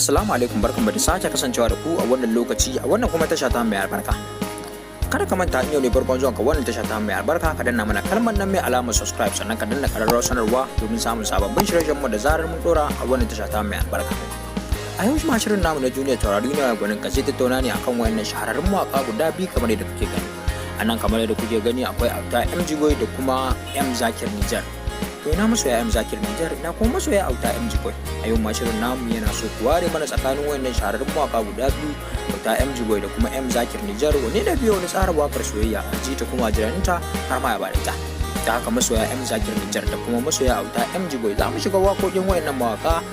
Assalamu alaikum, barkanmu da sake kasancewa da ku a wannan lokaci a wannan kuma tasha ta mai albarka. Kada ka manta, in yau ne farkon zuwan ka wannan tasha ta mai albarka, ka danna mana kalmar nan mai alamar subscribe, sannan ka danna kararrawar sanarwa domin samun sababbin shirye-shiryen mu da zarar mun dora a wannan tasha ta mai albarka. A yau ma shirin namu na Duniyar Taurari na gwanin ka zai tattauna ne akan wayannan shahararrun mawaka guda biyu kamar yadda kuke gani. A nan, kamar yadda kuke gani, akwai Auta MG Boy da kuma M Zakir Nijar. To, ina masoya M Zakir Nijar, ina kuma masoya Auta MG Boy? A yau ma shirin namu yana so ku ware mana tsakanin wayannan shahararrun mawaka guda biyu, Auta MG Boy da kuma M Zakir Nijar, wanne da biyo wani tsara wakar soyayya a ji ta kuma jiranta har ma ya bada ita. Da haka, masoya M Zakir Nijar da kuma masoya Auta MG Boy, za mu shiga waƙoƙin wayannan mawaka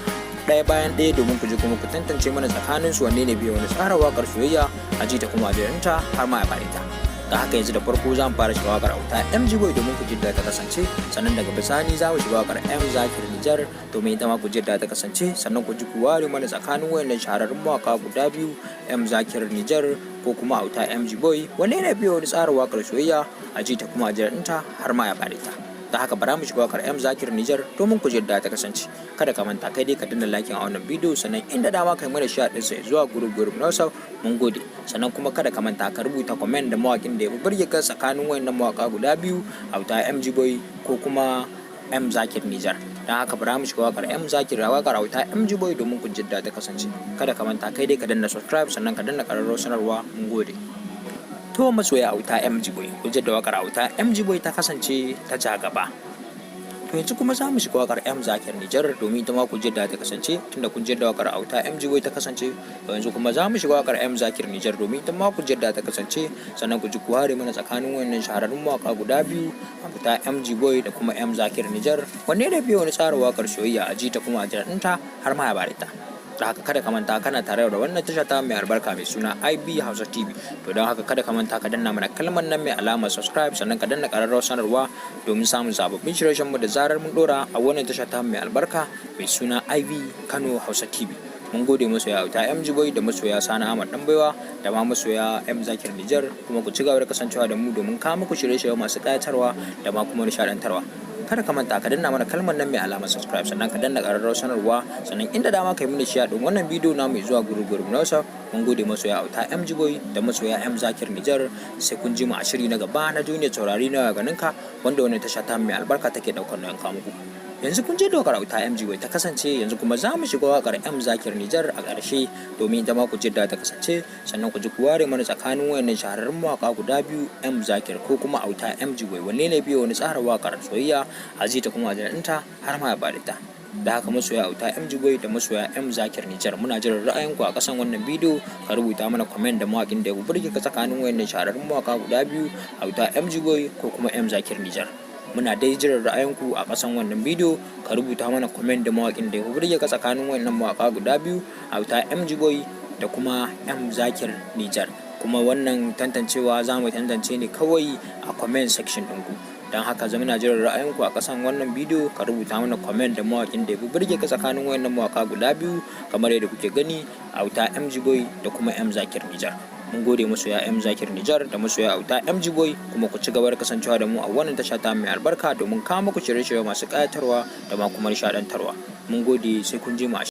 ɗaya bayan ɗaya domin ku ji kuma ku tantance mana tsakanin su wanne ne biyo wani tsara wakar soyayya a ji ta kuma jiranta har ma ya bada ita. Da haka, yanzu da farko za mu fara shiga wakar Auta MG Boy domin ku ji da ta kasance, sannan daga bisani za mu shiga wakar M Zakir Nijar domin ita ma ku ji da ta kasance, sannan ku ji ku ware mana tsakanin wayannan shahararrun mawaka guda biyu, M Zakir Nijar ko kuma Auta MG Boy, wanne ne biyo wani tsara wakar soyayya a ji ta kuma a jiranта har ma ya bare ta. Da haka, bara mu shiga wakar M Zakir Nijar domin ku ji da ta kasance. Kada ka manta, kai dai ka danna like a wannan bidiyo, sannan inda dama kai mana share ɗinsa zuwa group group na WhatsApp. Mun gode. Sannan kuma kada ka manta ka rubuta comment da mawakin da ya burge ka tsakanin wayannan mawaka guda biyu, Auta MG Boy ko kuma M Zakir Nijar. Don haka, bara mu shiga wakar M Zakir, wakar Auta MG Boy domin ku ji da ta kasance. Kada ka manta, kai dai ka danna subscribe, sannan ka danna ƙararrawar sanarwa. Mun gode. To, masoya Auta MG Boy, ku da wakar Auta MG Boy ta kasance ta ja gaba. To, yanzu kuma za mu shiga wakar M Zakir Nijar domin ita ma ku da ta kasance. Tunda kun da wakar Auta MG Boy ta kasance, to yanzu kuma za mu shiga wakar M Zakir Nijar domin ita ma ku da ta kasance, sannan ku ji ku ware mana tsakanin wannan shahararrun mawaka guda biyu, Auta MG Boy da kuma M Zakir Nijar, wanne da biyo wani tsara wakar soyayya a ji ta kuma a jiranта har ma ya bare ta. Da haka, kada ka manta kana tare da wannan tasha ta mai albarka mai suna IB Hausa TV. To, don haka, kada ka manta ka danna mana kalmar nan mai alamar subscribe, sannan ka danna ƙararrawar sanarwa domin samun sababbin shirye mu da zarar mun dora a wannan tasha ta mai albarka mai suna IB Kano Hausa TV. Mun gode, masoya Auta MG Boy da masoya Sani Ahmad Dan Baiwa da ma masoya M Zakir Nijar, kuma ku ci gaba da kasancewa da mu domin kawo muku shirye-shirye masu ƙayatarwa da ma kuma nishaɗantarwa. Kada ka manta ka danna mana kalmar nan mai alamar subscribe, sannan ka danna ƙararrawar sanarwa, sannan inda dama ka yi mini share ɗin wannan bidiyo na mai zuwa group group na WhatsApp. Mun gode, masoya Auta MG Boy da masoya M Zakir Nijar. Sai kun ji mu a shiri na gaba na Duniyar Taurari na ganinka, wanda wannan tasha ta mai albarka take ɗaukar nauyin kawo muku. Yanzu kun je dokar Auta MG Boy ta kasance, yanzu kuma za mu shiga wakar M Zakir Nijar a ƙarshe domin ita ma ku ji da ta kasance, sannan ku ji ku ware mana tsakanin wayannan shahararrun mawaka guda biyu, M Zakir ko kuma Auta MG Boy, wanne ne biyo wani tsara wakar soyayya a ji ta kuma a ɗinta har ma ya bada ta. Da haka, masoya Auta MG Boy da masoya M Zakir Nijar, muna jiran ra'ayinku a ƙasan wannan bidiyo. Ka rubuta mana comment da mawakin da ya burge ka tsakanin wayannan shahararrun mawaka guda biyu, Auta MG Boy ko kuma M Zakir Nijar. Muna dai jiran ra'ayinku a ƙasan wannan bidiyo. Ka rubuta mana comment da mawakin da ya burge ka tsakanin wayannan mawaka guda biyu, Auta MG Boy da kuma M Zakir Nijar. Kuma wannan tantancewa za mu tantance ne kawai a comment section ɗinku. Don haka, zama na jiran ra'ayinku a ƙasan wannan bidiyo. Ka rubuta mana comment da mawakin da ya burge ka tsakanin wayannan mawaka guda biyu, kamar yadda kuke gani, Auta MG Boy da kuma M Zakir Nijar. Mun gode, masoya M Zakir Nijar da masoya Auta MG Boy, kuma ku ci gaba da kasancewa da mu a wannan tasha ta mai albarka domin kawo muku shirye-shirye masu ƙayatarwa da ma kuma nishaɗantarwa. Mun gode, sai kun ji mu a